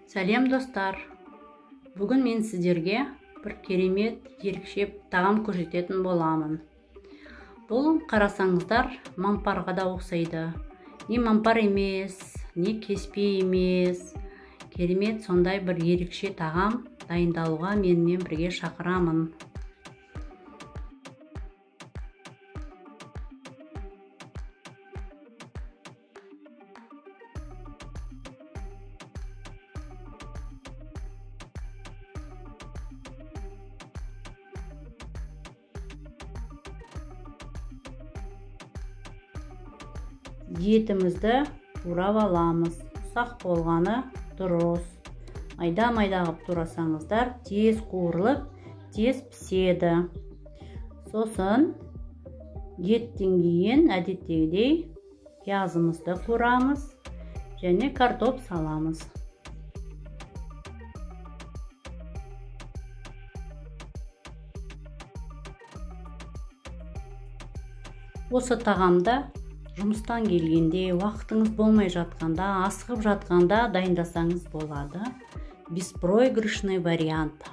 Сәлем достар. Бүгін мен сіздерге бір керемет ерекше тағам көрсететін боламын. Бұл қарасаңыздар мампарға да ұқсайды. Не мампар емес, не кеспе емес. Керемет сондай бір ерекше тағам дайындалуға менімен бірге шақырамын. Етімізді турап аламыз. Ұсақ болғаны дұрыс. Майда-майда қылып турасаңыздар, тез қуырылып, тез піседі. Сосын еттен кейін әдеттегідей пиязымызды қуырамыз және картоп саламыз. Осы тағамда жұмыстан келгенде, уақытыңыз болмай жатқанда, асығып жатқанда дайындасаңыз болады. Беспроигрышный вариант.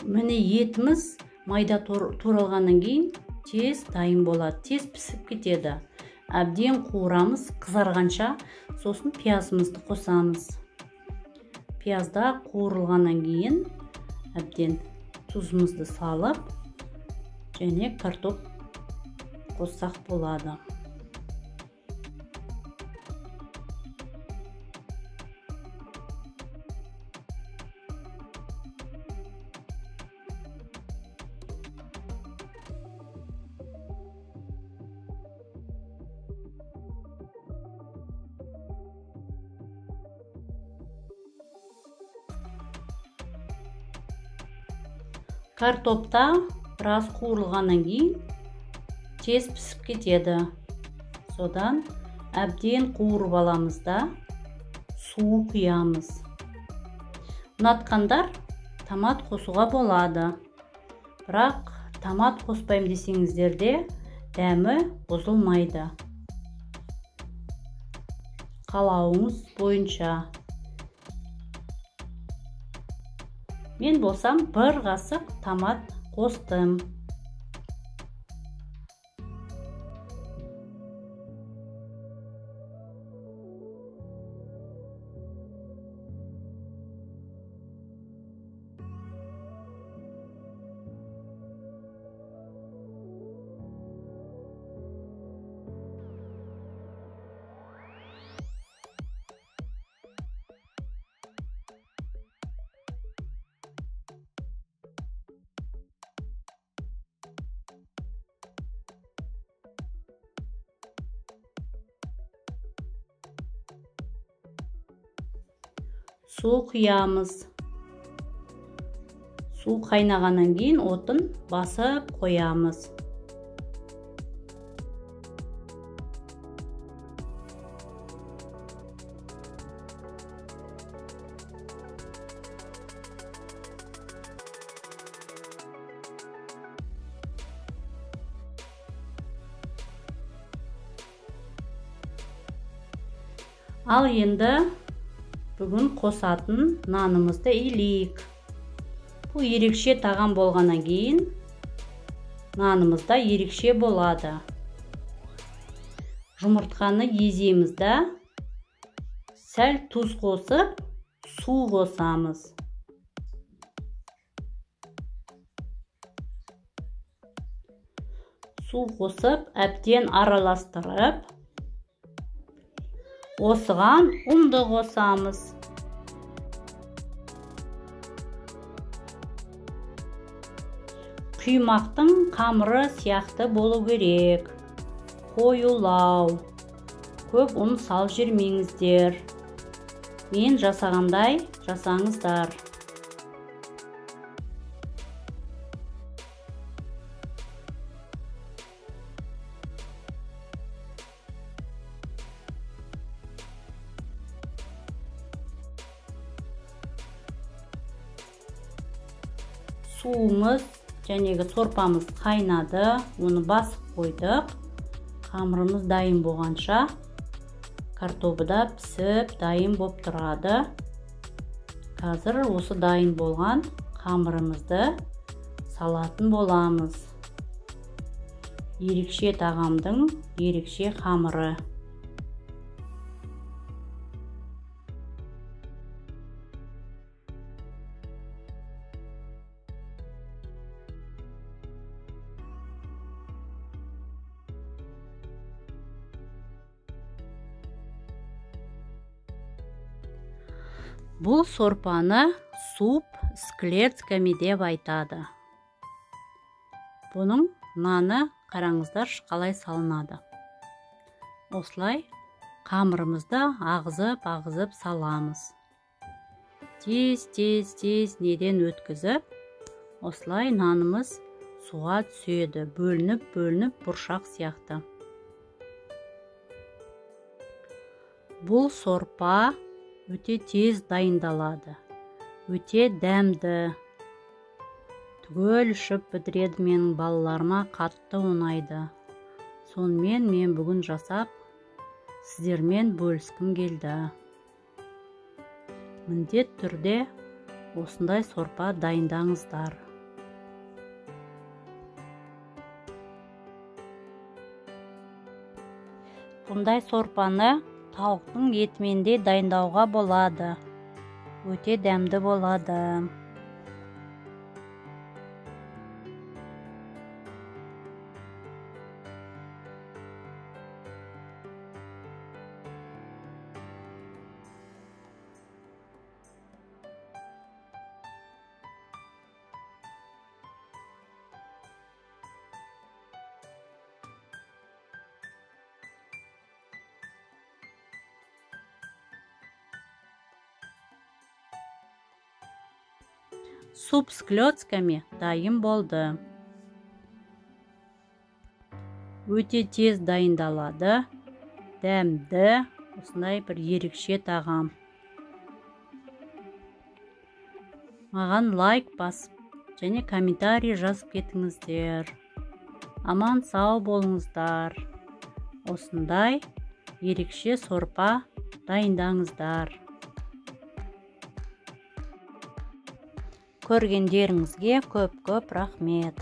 Міне етіміз майда туралғаннан кейін тез дайын болады, тез пісіп кетеді. Әбден қуырамыз қызарғанша, сосын пиязымызды қосамыз. Пиязда қуырылғаннан кейін әбден тұзымызды салып және картоп қоссақ болады. Картопта біраз қуырылғаннан кейін тез пісіп кетеді. Содан әбден қуырып аламыз да су құямыз. Ұнатқандар томат қосуға болады. Бірақ томат қоспаймын десеңіздер де дәмі бұзылмайды. Қалауыңыз бойынша. Мен болсам бір қасық томат қостым. Су құямыз. Су қайнағаннан кейін отын басып қоямыз. Ал енді бүгін қосатын нанымызды илейік. Бұл ерекше тағам болғаннан кейін нанымыз да ерекше болады. Жұмыртқаны еземіз да сәл тұз қосып, су қосамыз. Су қосып, әбден араластырып, осыған ұнды қосамыз. Құймақтың қамыры сияқты болу керек. Қоюлау. Көп ұн салып жібермеңіздер. Мен жасағандай жасаңыздар. Суымыз жәнегі сорпамыз қайнады, оны басып қойдық. Қамырымыз дайын болғанша Картобы да пісіп дайын болып тұрады. Қазір осы дайын болған қамырымызды салатын боламыз. Ерекше тағамдың ерекше қамыры. Бұл сорпаны суп с клетками деп айтады. Бұның наны қараңыздар қалай салынады. Осылай қамырымызды ағызып-ағызып саламыз. Тез-тез-тез неден өткізіп, осылай нанымыз суға түседі, бөлініп-бөлініп бұршақ сияқты. Бұл сорпа өте тез дайындалады, өте дәмді. Түгел ішіп бітіреді, менің балаларыма қатты ұнайды. Сонымен мен бүгін жасап сіздермен бөліскім келді. Міндет түрде осындай сорпа дайындаңыздар. Бұндай сорпаны тауықтың етімен де дайындауға болады. Өте дәмді болады. Суп с клетками дайын болды. Өте тез дайындалады, дәмді, осындай бір ерекше тағам. Маған лайк басып және комментарий жазып кетіңіздер. Аман сау болыңыздар. Осындай ерекше сорпа дайындаңыздар. Көргендеріңізге көп-көп рахмет.